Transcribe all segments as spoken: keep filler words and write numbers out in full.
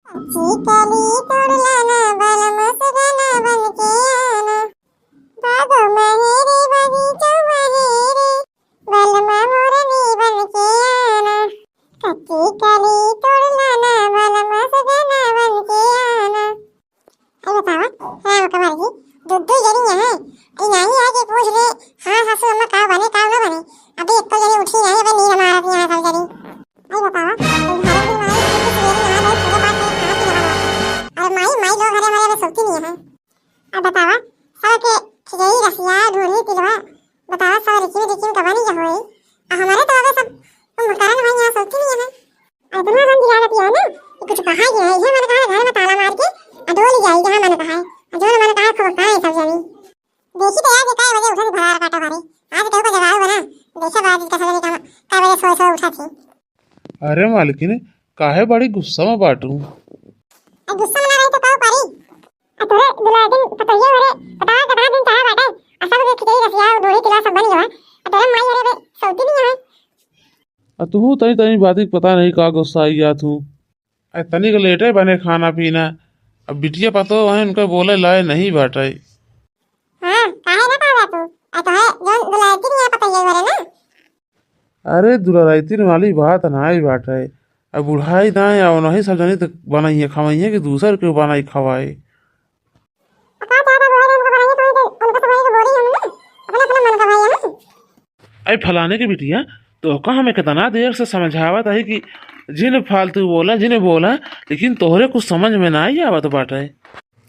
कच्ची कली तोड़ लाना, बलम सुगना बन के आना। बागो महेरे, बगीचो महेरे, बलमा मोरनी बन के आना। कच्ची कली तोड़ लाना, बलमा सुगना बन के आना। अरे बतावा, राम कमर जी, दू दू जनी यहाँ, ई नाहीं है कि पूछ ले, हाँ सासू अम्मा का बने, का न बने। अभी एक तो जनी उठी नहीं, अबे नींद मारत यहाँ सब जनी। अरे बतावा, ई भारत के मारे इतनी सवेरे नहा धोई, पूजा पाठ करे, खाना पीना बना। अरे माई, माई लोग हरे हमारे अबे सोती नहीं है। अब बतावा, सबके खिचड़ी रसिया ढूढ़ी तिलवा, बतावा सब रिकिम रिकिम कबानी जा होई। आ हमारे तो अबे सब कुंभकर्ण भाई यहाँ सोती नहीं है। अरे दुनिया हम दिया रहती है ना, कि कुछ कहा ही है, ये मन कहा घर में ताला मार के, आ डोली जाई जहाँ मन कहा है, आ जो मन कहा है खूब कहा है सब जनी। देखी तो यार, ये कै बजे उठा थी भरार काटा भारी, आज केहू का जगाऊ बना, देखे बाजी का सब जनी काम, कै बजे सोए सोए उठा थी। अरे मालकिन, काहे बड़ी गुस्सा में बाटू? अब गुस्सा में ना रही तो का करी? आ तोरे दुलार दिन पतोहिया रे, पता है कितना दिन चाहे बाटे, आ सब के खिचड़ी रसिया, ढोढ़ी तिलवा सब बन गवा, आ तोरे माई रे बे सौती नहीं है। आ तू तनी तनी बात के पता नहीं का गुस्सा आई जात हूँ। आ तनी के लेटे बने खाना पीना, अब बिटिया पतो है उनका बोले लाए नहीं बाटे। हाँ, काहे ना कहबा तू? आ तो है, जौन दुलारती नहीं है, पता ये वाले ना। अरे, दुलारती वाली बात नाई बाटे। अब बुढ़ाई दाएं, आ उन्हीं सब जनी तो बनाइए, खवाइए कि दूसर के बनाई खवाए। आ का चाहता बुढ़ाई उनको बनाइए, तो उनको, उनको सब बोली हम ना, अपना, अपना मन का भाई हम। अरे फलाने के बिटिया, तोहका हमें कितना देर से समझावत है कि जिन फालतू बोला, जिन बोला, लेकिन तोहरे कुछ समझ में नाई आवत बाटे। अब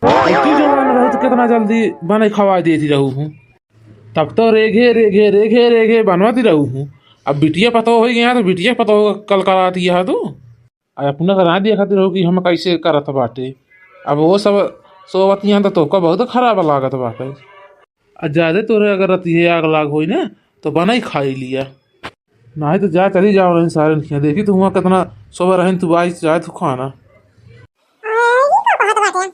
की जवान रहत कितना जल्दी बने खवाई देती रहू हूँ। तब तो रेघे, रेघे, रेघे, रेघे बनवाती रहू हूँ। अब बिटिया पतो हो गया तो बिटिया पतो कलकलाती है तू। अब अपना करा दिया खातिर हो कि हम कैसे करत बाटे। अब वो सब सोवत यहाँ तो तोहका बहुत खराब लागत बाटे। आ ज्यादे तोरे अगर रतिहे आग लाग होई ना, तो बनाई खाई लिया। नाहीं तो जा, चली जाओ रही सारे खिया। देखी तू हुआं कितना सोबे रहन तू, आई जाए तू खाना। आ, ई का कहत बाटे?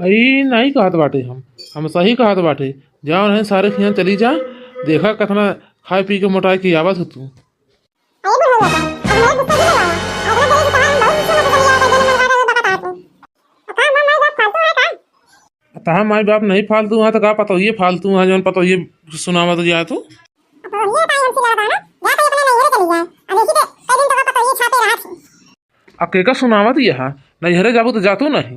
आ, ई नाहीं कहत बाटे हम, हम सही कहत बाटे। जाओ रही सारे खिया, चली जा, देखा कितना खाए पी के मोटाई के आवत हो तू। अरे बुढ़ऊ लोग, अब मेरे गुस्सा भी नहीं आया। अगला दिन की कहानी बहुत गुस्से में चली आया, जब मैंने कहा था, बता तू। अब का माँ, माई बाप फालतू है का? तहाँ माई बाप नहीं फालतू है तो का पतोहिए फालतू है, जौन पतोहिए सुनावत जाए तू। अब पतोहिए का हमसे लड़ता है ना, जा तो अपने नैहरे चली जाए। अब देखी तो कई दिन तो का पतोहिए छापे रहा थी। अब केका सुनावत यहाँ, नैहरे जाबू तो जा तू नहीं।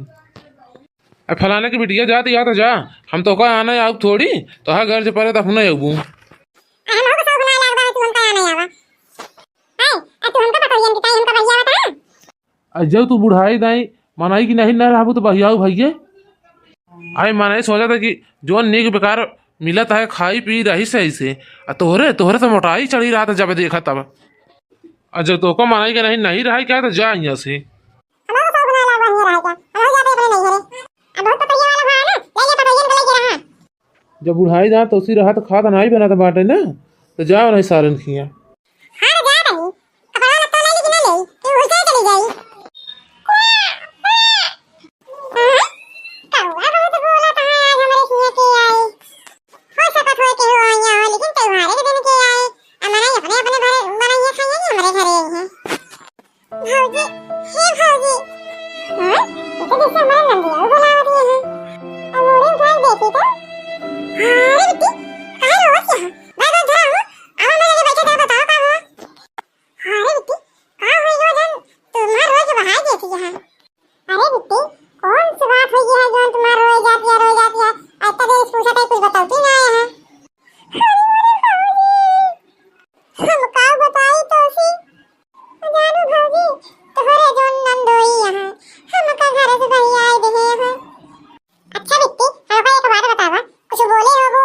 अब फलाने की बिटिया जाती है तो जा, हम तो का आने आऊ थोड़ी, तो हा घर जे परे तो अपने अबू। आ, हम हो सब ना लागबा, तू हमका आने आवा। है, आ तू हमका पतोहियन की ताई हमका भैया बता। आ जब तू बुढ़ाई दाई मनाई कि नहीं न रहबू तो बहियाऊ भैये। आई मनाई सोचा था कि जो नीक बेकार मिलत है, खाई पी रही सही से। आ तोहरे, तोहरे तो मोटाई चढ़ी रहा था जब देखा तब। आ जब तोको मनाई के नहीं, नहीं रहा क्या तो जा यहाँ से। हमारे सब ना लागबा नहीं रहा क्या? हम हो जाते अपने नहीं घरे। अब बहुत पतैया वाला भाई ना, ले ले पतैयन को लेके रहा। जब बुढ़ाई जात तो उसी रहत खात नाई बनत बाटे ना, तो जाओ नहीं सारन खिया। हाँ, तो जात हई। कपड़ा लत्ता ले ली कि ना ले? कि उल्टे चली जाई? हाँ? कौआ बहुत बोलत है आज हमरे खिया के आई। हो सकत होए केहू आइया हो, लेकिन त्योहारे के दिन के आई। आ मनई अपने अपने घरे बनइया खाइया कि हमरे घरे आई हैं। भौजी, हे भौजी। हाँ? ये तो जैसे हमारा नंदिया बुलावत रही है। अब मुड़ी उठा के देखी तो। हाँ रे बिट्टी, काहे रोवत है? भाई, भाई, जरा हो। आवा, मेरे लिए बैठा था, बताओ का हुआ? हाँ रे बिट्टी, का हुई हो जान? तुम्हार रोज बहाई देती है। अरे बिट्टी, कौन सी बात हुई है जौन तुम्हार रोए जाती है, रोए जाती है? इतना देर से पूछा था, कुछ बतौती ना आया है। अरे, अरे, भौजी। हम का बताई तोसी? जानू भौजी, तोहरे जौन नंदोई यहाँ, हमका घर से बहियाई दिहे हैं। अच्छा बिट्टी, हमका एक बात बतावा, कुछ बोले होबो,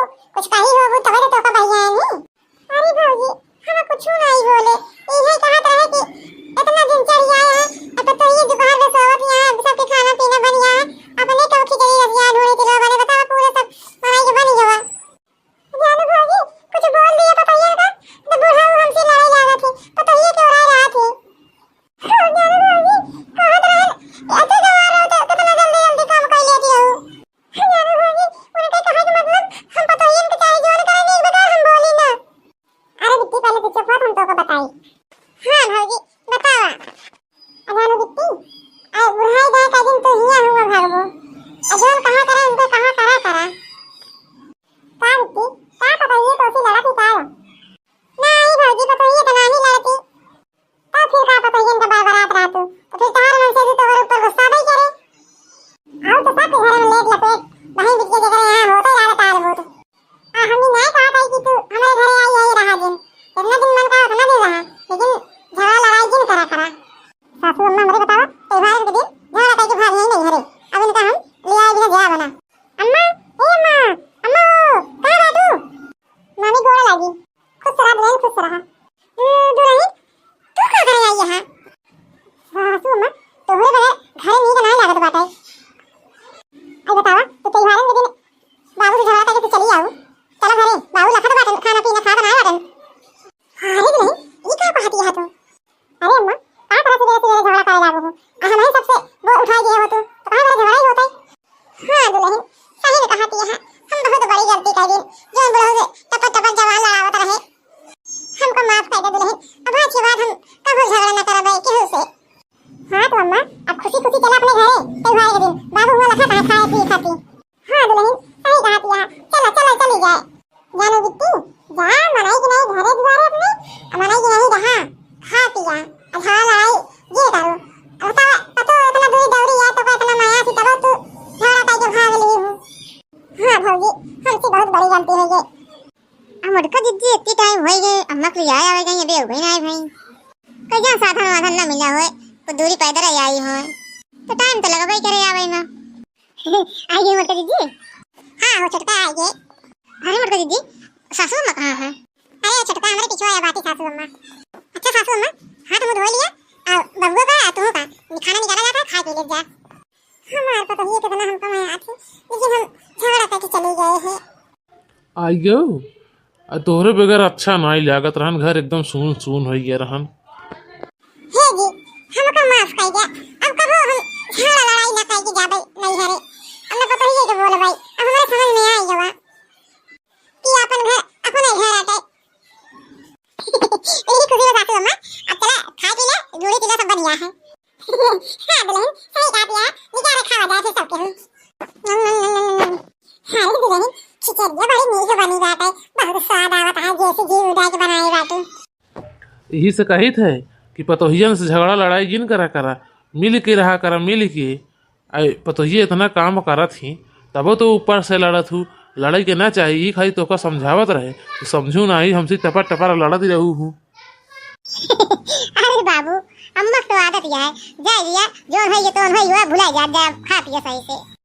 अजोन कहा करा, इनको कहा करा करा। का बिट्टी, का पतोहिए तोसी लड़त ही का? ना, ई भौजी पतोहिए तो नाही लड़ती। तो फिर का पतोहियन का बरबरात रहतू? तो फिर तहार मन से भी तोहर ऊपर गुस्सा नहीं करे। आओ तो सब घर में लेट लपेट, बहिन बिटिया जगह यहाँ होते यार ताल होत। आ, हम ही नहीं कहा था कि तू हमारे घरे आई, आई रहा जिन। जितना दिन मन का उतना दिन रहा, लेकिन झगड़ा लड़ाई जिन करा करा। सासू अम्मा, हमरे बतावा, त्योहारन के दिन झगड़ा करके भाग यही नहीं घरे। अब इनका हम ले आए बिना जाए बना। अम्मा, ए अम्मा, अम्मा, ओ, कहाँ बाटू? मामी गोड़ लागी। खुश रहा दुल्हन, खुश रहा। ए, दुल्हन, तू का करे आई यहाँ? सासू अम्मा, तोहरे बगैर घरे नीक नाहीं लागत बाटे। आई बतावा, तू त्योहारन के दिन बाबू से झगड़ा करके तू चली आऊ। चलो घरे, बाबू लखत बाटन, खाना पीना खात नाहीं बाटन। अरे दुल्हन, ई का कहत यहाँ तू? अरे अम्मा, का तरह से मेरे से मेरे झगड़ा करे लागू हो? आ हम ही सबसे बोल उठाई दिए हो तू, तो कहाँ मेरा झगड़ा ही होता है? हाँ दुल्हन, सही में कहत यहाँ, हम बहुत बड़ी गलती कर दी, जो बुढ़ऊ से टपर टपर जवान लड़ावत रहे। हमको माफ कर दे दुल्हन, अब आज के बाद हम कबो झगड़ा न करबे केहू से। हाँ तो अम्मा, अब खुशी खुशी चला अपने घरे, त्योहार के दिन बाबू हुआ लखा कहाँ खाए पिए खाती। हाँ दुल्हन, सही कहत यहाँ, चला चला चली जाए। जानो बिट्टी, जा, मनई के नहीं घरे दुआरे अपने, आ मनई के नहीं रहा, खा पिया, आ झगड़ा लड़ाई ये करो। अब तो, अब तो इतना दूर दौड़ी है, तो इतना माया थी, तब तू झगड़ा करके भाग ली हूँ। हाँ भौजी, हमसे बहुत बड़ी गलती हो गई। अब मोटका जिज्जी इतनी टाइम हो गए, अम्मा के लिए आए आवे गए, अबे हो गई ना आए भाई। कहीं साधन वाधन ना मिला होए, कुछ दूरी पैदल ही आई होए, तो टाइम तो लगबे करे आवे में। आई गई मोटका जिज्जी। हाँ हो छोटका आई गए। अरे मोटका जिज्जी, सासू अम्मा कहाँ है? अरे छोटका हमारे पीछे आया बाटी सासू अम्मा। अच्छा सासू अम्मा, हाथ मुंह धो लिया, और बबुआ का, और तू का, खाना निकाला जाता है, खा के ले जा। हमार पतोहिए कितना हमको माया थी, लेकिन हम झगड़ा करके चले गए हैं। आइयो, आ तोहरे बगैर अच्छा नाई लागत रहन, घर एकदम सून सून होइ गया रहन। हे जी, हमको माफ कर दिया, अब कबो हम झगड़ा लड़ाई ना करके जाबे नहीं हरे। अब ना पतोहिए के बोलबे, अब हमारे समझ में आ गया कि अपन घर अपने घर आटे। यही खुशी में सासू अम्मा, अब चला खा पी ले, जूड़ी पी ले, सब बढ़िया है। हाँ दुल्हन, सही कहा पिया, निकाल रखा हो जाए फिर सबके हम। हाँ रे दुल्हन, खिचड़िया बड़ी नीक बनी बाटे, बहुत स्वाद आवत है, जैसे घी उड़ा के बनाए बाटे। यही से कहित है कि पतोहियन से झगड़ा लड़ाई जिन करा करा, मिल के रहा करा, मिल के। आई पतोहिए इतना काम करत ही, तबो तो ऊपर से लड़त हूँ, लड़ाई के ना चाहिए, ई खाली तोका समझावत रहे, तू समझू ना, ई हमसे टपर टपर लड़त ही रहू हूँ। अरे बाबू, अम्मा के तो आदत यह है, जा लिया, जोन है ये तोन है, ये भुला जा, जा, खा पिया सही से।